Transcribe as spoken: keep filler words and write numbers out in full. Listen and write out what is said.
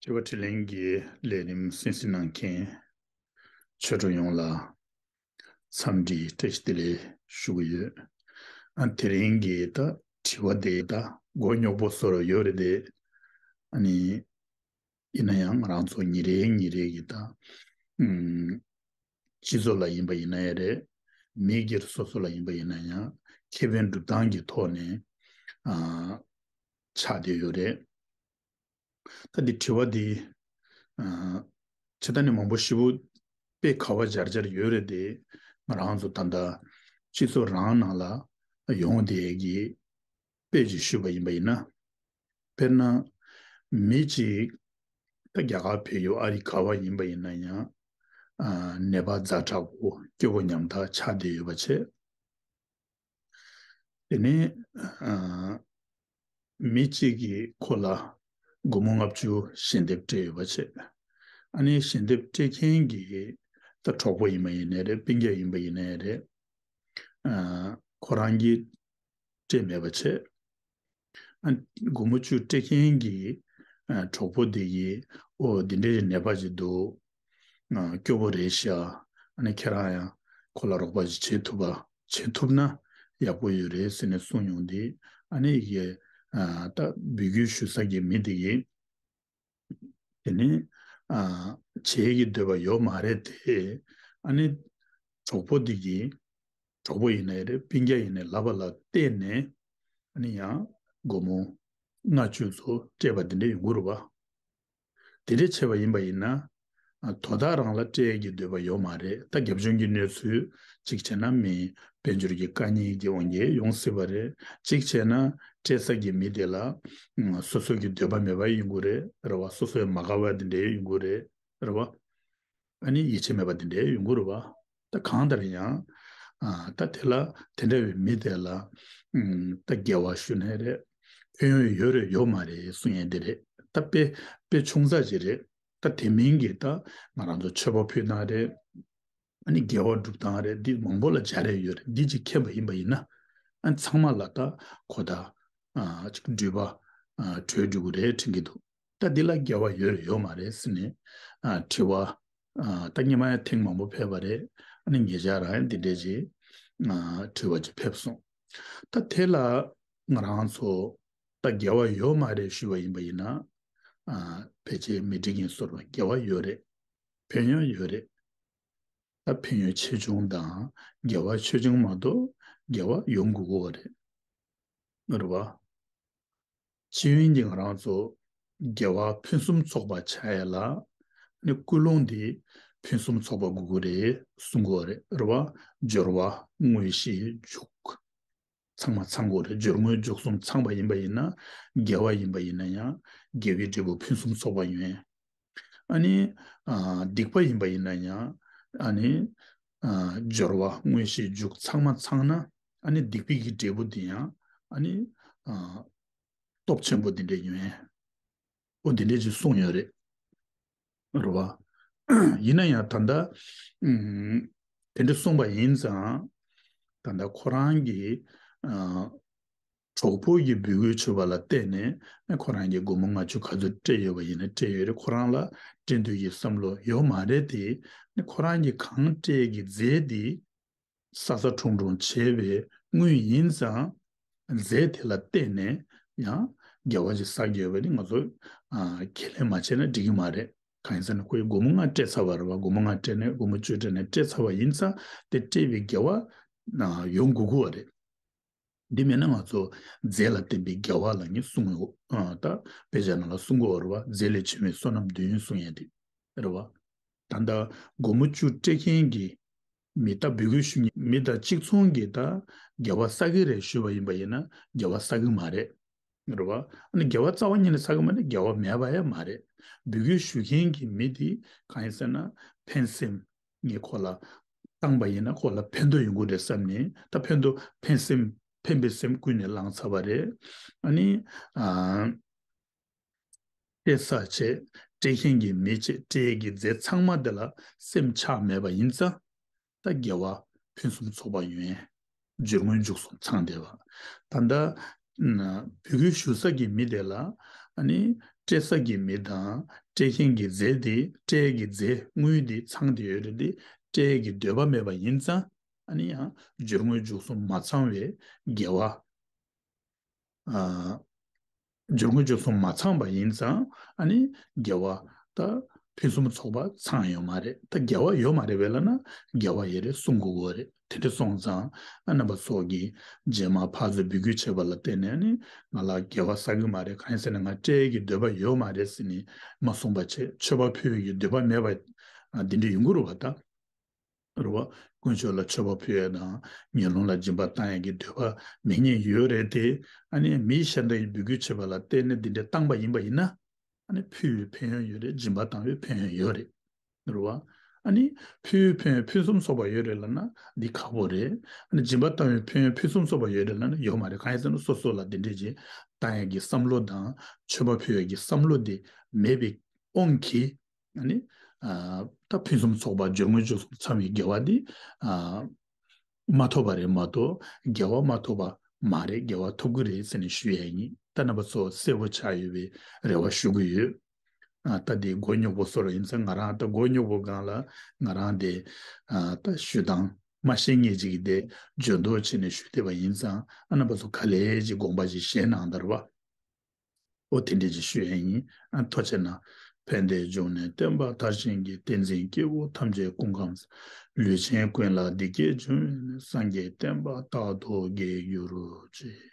དྲི་བ་དྲིས་ལན་གྱི་ལས་རིམ་གསན་གཟིགས་གནང་མཁན་ཆོས་གྲོགས་ཡོངས་ལ་འཚམས་འདྲི་བཀྲ་ཤིས་བདེ་ལེགས་ཞུ་གི་ཡོད། ཨ་དེ་རིང་གི་ད་དྲི་བ་དེ་ད་མགོ་རྙོག་པོ་བཟོ་རུ་ཡོད་རེད་དེ། ཨ་ནི་ཡིན་ན་ཡང་ང་རང་ཚོ་ཉིན་རེ་ཉིན་རེ་གི་ད་ཨུམ་སྤྱི་ཚོགས་ལ་ཡིན་པ་ཡིན་ན་ཡང་རེད། མི་སྒེར་སོ་སོ་ལ་ཡིན་པ་ཡིན་ན་ཡང་ཁེ་ཕན་སྒྲུབ་སྟངས་ཀྱི་ཐོག་ནས་ཨ་ཆགས་བསྡད་ཡོད་རེད། ད་འདི་དྲི་བ་འདི་ཨ་ཇི་ལྟར་ནས་མང་པོ་ཞེ་པོ་དཔེ་ག་བ་སྦྱར་སྦྱར་ཡོད་རེད་དེ། ང་རང་ཚོ་ད་ལྟ་སྤྱི་ཚོགས་རང་ནང་ལ་ཡོང་བསྡད་ཀྱི་དཔེ་ཅིག་ཞུས་པ་ཡིན་པ་ཡིན་ན། དཔེར་ན་མི་གཅིག་ད་རྒྱ་གར་བལ་ཡུལ་ཨ་རི་ག་བ་ཡིན་པ་ཡིན་ན་ཡང་ཨ་ནད་པ་ཛ་དྲག་པོ་སྐྱོ་པོ་ཉམ་ཐག་ཆགས་བསྡད་ཡོད་པ་བྱས། དེ་ནས་ཨ་མི་གཅིག་གིས་ཁོ་ལ་སྒོར་མོ་ལྔ་བཅུ་ཞལ་འདེབས་སྤྲད་ཡོད་པ་བྱས། ཨ་ནི་ཞལ་འདེབས་སྤྲད་མཁན་གྱི་ད་གྲོགས་པོ་ཡིན་པ་ཡིན་ནའི་རེད། སྤུན་ཀྱག་ཡིན་པ་ཡིན་ནའི་རེད། ཨ་ཁོ་རང་གིས་སྤྲད་མེད་པ་བྱས། ཨ་སྒོར་མོ་བཅུ་སྤྲད་མཁན་གྱི་ཨ་གྲོགས་པོ་དེ་གིས་ཨོ་འདི་འདྲའི་ནད་པ་ཅིག་འདུག་ཨ་སྐྱོ་པོ་རེད་ཤག་ཨ་ནི་ཁྱེད་རང་ཡང་ཁོ་ལ་རོགས་པ་ཅིག་བྱེད་ཐུབ་པ་བྱེད་ཐུབ་ན་ཡག་པོ་ཡོད་རེད་ཟེར་ནས་གསུངས་ཡོང་དུས། ཨ་ནི་ཡི་གེ་ཨ་ད་འབོད་སྐུལ་ཞུ་ས་གི་མི་དེ་གིས་དེ་ནི་ཨ་བྱེད་ཀྱི་འདོད་པ་ཡོད་མ་རེད་དེ། ཨ་ནི་གྲོགས་པོ་དེ་གིས་གྲོགས་པོ་ཡིན་ནའི་རེད། སྤུན་ཀྱག་ཡིན་ནའི་ལབ་པ་ལ་བརྟེན་ནས་ཨ་ནི་ཡང་སྒོར་མོ་ལྔ་བཅུ་ཚོ་སྤྲད་པ་དེ་འདྲ་ཡོང་གི་རེད་པ། དེ་འདྲ་བྱས་པ་ཡིན་པ་ཡིན་ན། ཨ་དོ་བདག་རང་ལ་སྤྲད་ཀྱི་འདོད་པ་ཡོད་མ་རེད། ད་རྒྱབ་ལྗོངས་ཀྱི་གནས་ཚུལ་གཅིག་བྱས་ན་མི་དཔལ་འབྱོར་གྱི་དཀའ་ངལ་གྱི་དབང་གིས་ཡོང་སྲིད་པ་རེད། གཅིག་བྱས་ན་སྤྲད་ས་གི་མི་དེ་ལ་ཨ་སོ་སོ་གི་འདོད་པ་མེད་པ་ཡིན་དགོས་རེད། རེད་པ། སོ་སོའི་མ་དགའ་བ་དེ་འདྲ་ཡོང་གི་རེད། རེད་པ། ཨ་ནི་ཡིད་ཆེས་མེད་པ་དེ་འདྲའི་ཡོང་གི་རེད་པ། ད་གང་ལྟར་ཡང་ཨ་ད་དེ་ལ་དེ་འདྲ་བའི་མི་དེ་ལ་ཨམ་ད་དགེ་བ་ཞུ་ནའི་རེད། ཕན་ཡོན་ཡོད་རེད་ཡོད་མ་རེད་གསུང་ཡས་འདི་རེད། ད་དཔེ་དཔེ་ཆུང་ཙག་ཅིག་རེད། ད་དེ་མིན་གྱི་ད་ང་རང་ཚོ་མཆོད་པ་ཕུལ་སྟངས་རེད། ཨ་ནི་དགེ་བ་སྒྲུབ་སྟངས་རེད། འདི་མང་པོ་ལ་སྦྱར་ཡས་ཡོད་རེད། འདི་ཅིག་མཁྱེན་པ་ཡིན་པ་ཡིན་ན། ཨ་ཚང་མ་ལ་ད་གོ་བརྡ་ཨ་ཅིག་འགྲུལ་པ་ཨ་གྲོལ་འགྲོ་གི་རེད་དྲན་གྱི་འདུག་ད་འདི་ལ་དགེ་བ་ཡོད་རེད་ཡོད་མ་རེད་ཟེར་ནས་ཨ་དྲི་བ་ཨ་ད་སྔོན་མ་ཡང་ཐེངས་མང་པོ་ཕེབས་པ་རེད། ཨ་ནི་ཉེ་ཆར་རང་ཡང་འདི་འདྲས་ཅིག་ཨ་དྲི་བ་ཅིག་ཕེབས་སོང་། ད་དེ་ལ་ང་རང་ཚོ་ད་དགེ་བ་ཡོད་མ་རེད་ཞུས་པ་ཡིན་པ་ཡིན་ན། ཨ་ཕལ་ཆེར་མི་འགྲིག་གིན་བཟོ་འདྲ་དགེ་བ་ཡོད་རེད། ཕན་ཡོན་ཡོད་རེད། ད་ཕན་ཡོན་ཆེ་ཆུང་དང་དགེ་བ་ཆེ་ཆུང་མ་གཏོགས་དགེ་བ་ཡོང་དགོས་ཀྱི་ཡོད་རེད། རེད་པ། སྤྱི་ཡོངས་ཀྱི་ང་རང་ཚོ་དགེ་བ་ཕུན་སུམ་ཚོགས་པ་ཆགས་ཡ་ལ་ནི་ཀུན་སློང་འདི་ཕུན་སུམ་ཚོགས་པ་དགོས་ཀྱི་རེད་གསུང་གི་ཡོད་རེད། རེད་པ། སྦྱོར་བ་དངོས་གཞི་འཇུག་ཚང་མ་ཚང་དགོས་རེད། སྦྱོར་དངོས་འཇུག་གསུམ་ཚང་པ་ཡིན་པ་ཡིན་ན། དགེ་བ་ཡིན་པ་ཡིན་ན་ཡང་དགེ་བའི་འབྲས་བུ་ཕུན་སུམ་ཚོགས་པ་ཡོང་ཡ། ཨ་ནི་ཨ་སྡིག་པ་ཡིན་པ་ཡིན་ན་ཡང་ཨ་ནི་ཨ་སྦྱོར་བ་དངོས་གཞི་འཇུག་ཚང་མ་ཚང་ན། ཨ་ནི་སྡིག་པའི་གི་འབྲས་བུ་དེ་ཡང་ཨ་ནི་ཨ་སྟོབས་ཆེན་པོ་དེ་འདྲ་ཡོང་ཡ། འོ་དེ་འདྲ་ཅིག་གསུངས་ཡོད་རེད། རེད་པ། ཡིན་ན་ཡང་ད་ལྟ་ཨུམ་དེ་འདྲ་གསུངས་པ་ཡིན་ཙང་། ད་ལྟ་ཁོ་རང་གི་ཨ་གྲོགས་པོ་གི་འབོད་སྐུལ་བྱས་པ་ལ་བརྟེན་ནས་ཁོ་རང་གིས་སྒོར་མོ་ལྔ་བཅུ་ག་ཚོད་སྤྲད་ཡོད་པ་ཡིན་ན་སྤྲད་ཡོད་རེད། ཁོ་རང་ལ་སྤྲད་འདོད་ཀྱི་བསམ་བློ་ཡོད་མ་རེད་དེ། ཁོ་རང་གིས་གང་སྤྲད་ཀྱི་རྫས་དེ་ས་ས་ཁྲུང་ཁྲུང་བྱས་པའི་དངུལ་ཡིན་ཙང་། རྫས་དེ་ལ་བརྟེན་ནས་ཡང་དགེ་བ་ཅིག་བསགས་ཀྱི་ཡོད་པ་ནི་ང་ཚོ་ཨ་ཁས་ལེན་མ་བྱས་ན་འགྲིག་གི་མ་རེད། གང་ཡིན་ཟེར་ན་ཁོས་སྒོར་མོ་ལྔ་སྤྲད་ཚར་བ་རེད་པ། སྒོར་མོ་ལྔ་སྤྲད་ནས་སྒོར་མོ་བཅུ་སྤྲད་ནས་སྤྲད་ཚར་བ་ཡིན་ཙང་དེ་སྤྲད་པའི་དགེ་བ་ཨ་ཡོང་དགོས་ཀྱི་ཡོད་རེད། འདི་མེད་ན་ང་ཚོ་རྫས་ལ་བརྟེན་པའི་དགེ་བ་ལབ་མཁན་གསུང་ཡོད། ཨ་ད་དཔེ་ཆ་ནང་ལ་གསུང་གི་ཡོད་རེད་པ། རྫས་ལས་བྱུང་བའི་བསོད་ནམས་དུས་ཡུན་གསུང་ཡ་དེ་རེད་པ། ད་ལྟ་སྒོར་མོ་བཅུ་སྤྲད་མཁན་གྱི་མི་དང་འབོད་སྐུལ་ཞུ་མཁན་མི་དང་གཅིག་མཚུངས་ཀྱི་ད་དགེ་བ་བསགས་ཀྱི་རེད་ཞུས་པ་ཡིན་པ་ཡིན་ན་དགེ་བ་བསགས་ཀྱི་མ་རེད། རེད་པ། ཨ་ནི་དགེ་བ་རྩ་བ་ཉིད་ནས་བསགས་ཀྱི་མ་རེད། དགེ་བ་མེད་པ་ཡང་མ་རེད། འབོད་སྐུལ་ཞུ་མཁན་གྱི་མི་དེ་གང་ཡིན་ཟེར་ན་ཕན་སེམས་ངས་ཁོ་ལ་བཏང་པ་ཡིན་ན་ཁོ་ལ་ཕན་ཐོགས་ཡོང་གི་རེད་བསམ་ནས། ད་ཕན་ཐོགས་ཕན་སེམས་ཕན་པའི་སེམས་ཀུན་ནས་བླངས་ཚར་བ་རེད། ཨ་ནི་ཨ་སྤྲད་ས་བྱས། སྤྲད་མཁན་གྱི་མི་བྱས། སྤྲད་ཡས་ཀྱི་རྫས་ཚང་མ་དེ་ལ་སེམས་ཆགས་མེད་པ་ཡིན་ཙང་། ད་དགེ་བ་ཕུན་སུམ་ཚོགས་པ་ཡོང་ཡས། སྦྱོར་དངོས་འཇུག་གསུམ་ཚང་བསྡད་པ། ད་ལྟ་ཨ་འབོད་སྐུལ་ཞུ་ས་གི་མི་དེ་ལ་ཨ་ནི་ སྤྲད་ས་གི་མི་དང་སྤྲད་མཁན་གྱི་རྫས་དེ། སྤྲད་ཀྱི་རྫས་དངུལ་དེ་ཚང་བསྡད་ཡོད་རེད་དེ། སྤྲད་ཀྱི་འདོད་པ་མེད་པ་ཡིན་ཙང་། ཨ་ནི་ཡང་སྦྱོར་དངོས་འཇུག་གསུམ་མ་ཚང་བའི་དགེ་བ། ཨ། སྦྱོར་དངོས་འཇུག་གསུམ་མ་ཚང་པ་ཡིན་ཙང་། ཨ་ནི་དགེ་བ་ད་ཕུན་སུམ་ཚོགས་པ་ཚང་ཡོད་མ་རེད། ད་དགེ་བ་ཡོད་མ་རེད་པས་ལབ་ན། དགེ་བ་ཡོད་རེད་གསུང་དགོས་ཀྱི་རེད། དེ་འདྲ་སོང་ཙང་། ཨ། རྣམ་པ་ཚོ་གིས་རྗེས་མ་ཕར་ཚུར་འབོད་སྐུལ་བྱེད་པ་ལ་བརྟེན་ནས། ཨ་ནི་ང་ལ་དགེ་བ་བསགས་ཀྱི་མ་རེད། གང་ཡིན་ཟེར་ན་ང་སྤྲད་ཀྱི་འདོད་པ་ཡོད་མ་རེད་ཟེར་ནས་མ་གསུངས་པ་བྱས། མཆོད་པ་ཕུལ་བའི་འདོད་པ་མེད་པ། ཨ། འདི་འདྲ་ཡོང་གི་རེད་པ། ད། རེད་པ། དཀོན་མཆོག་ལ་མཆོད་པ་ཕུལ་ཡ་དང་། ངན་སློང་ལ་སྦྱིན་པ་བཏང་ཡ་གི་འདོད་པ་མེད་མཁན་ཡོད་རེད་དེ། ཨ་ནི་མི་གཞན་དག་གིས་འབོད་སྐུལ་བྱེད་པ་ལ་བརྟེན་ནས་འདི་འདྲ་བཏང་པ་ཡིན་པ་ཡིན་ན། ཨ་ནི་ཕུལ་བའི་ཕན་ཡོན་ཡོད་རེད། སྦྱིན་པ་བཏང་བའི་ཕན་ཡོན་ཡོད་རེད། རེད་པ། ཨ་ནི་ཕུལ་བའི་ཕན་ཡོན་ཕུན་སུམ་ཚོགས་པ་ཡོད་རེད་ལབ་ན་འདི་ཁག་པོ་རེད། ཨ་ནི་སྦྱིན་པ་བཏང་བའི་ཕན་ཡོན་ཕུན་སུམ་ཚོགས་པ་ཡོད་རེད་ལབ་ན་ཡོད་མ་རེད། གང་ཡིན་ཟེར་ན་སོ་སོ་ལ་འདི་འདྲ་ཅིག་བཏང་ཡ་གི་བསམ་བློ་དང་། མཆོད་པ་ཕུལ་ཡ་གི་བསམ་བློ་དེ་མེད་པའི་དབང་གིས། ཨ་ནི། ཨ། ད་ཕུན་སུམ་ཚོགས་པ་སྦྱོར་དངོས་འཇུག་གསུམ་ཚང་བའི་དགེ་བ་འདི། ཨ། མ་ཐོབ་པ་རེད་མ་གཏོགས་དགེ་བ་མ་ཐོབ་པ་མ་རེད། དགེ་བ་ཐོབ་ཀྱི་རེད་ཟེར་ནས་ཞུ་ཡ་ཡིན། ད་རྣམ་པ་ཚོ་གསལ་པོ་ཆགས་ཡོད་པའི་རེ་བ་ཞུ་གི་ཡོད། ཨ། ད་འདི་མགོ་རྙོག་པོ་བཟོ་ར་ཡིན་ཙང་། ང་རང་ད་མགོ་རྙོག་པོ་སྒང་ལ་ང་རང་དེ། ཨ། ད་ཞུ་སྟངས་མ་ཤེས་མཁན་ཅིག་གིས་དེ་འཇོན་ཐང་བྱས་ནས་ཞུས་བསྡད་པ་ཡིན་ཙང་། ཨ། རྣམ་པ་ཚོ་ག་ལེ་ཅིག་དགོངས་པ་ཅིག་བཞེས་གནང་དང་། རེད་པ། ཨོ། དེ་འདྲ་ཅིག་ཞུ་ཡ་ཡིན། ཨ། ཐུགས་རྗེ་གནང་། ཕན་བདེའི་འབྱུང་གནས་བསྟན་པ་མཐར་ཕྱིན་གྱིས། བསྟན་འཛིན་སྐྱེས་བུ་ཐམས་ཅད་སྐུ་ཁམས་བཟང་། ལུས་ཅན་ཀུན་ལ་བདེ་སྐྱིད་འབྱུང་བའི་གནས། སངས་རྒྱས་བསྟན་པ་རྟག་ཏུ་རྒྱས་གྱུར་ཅིག།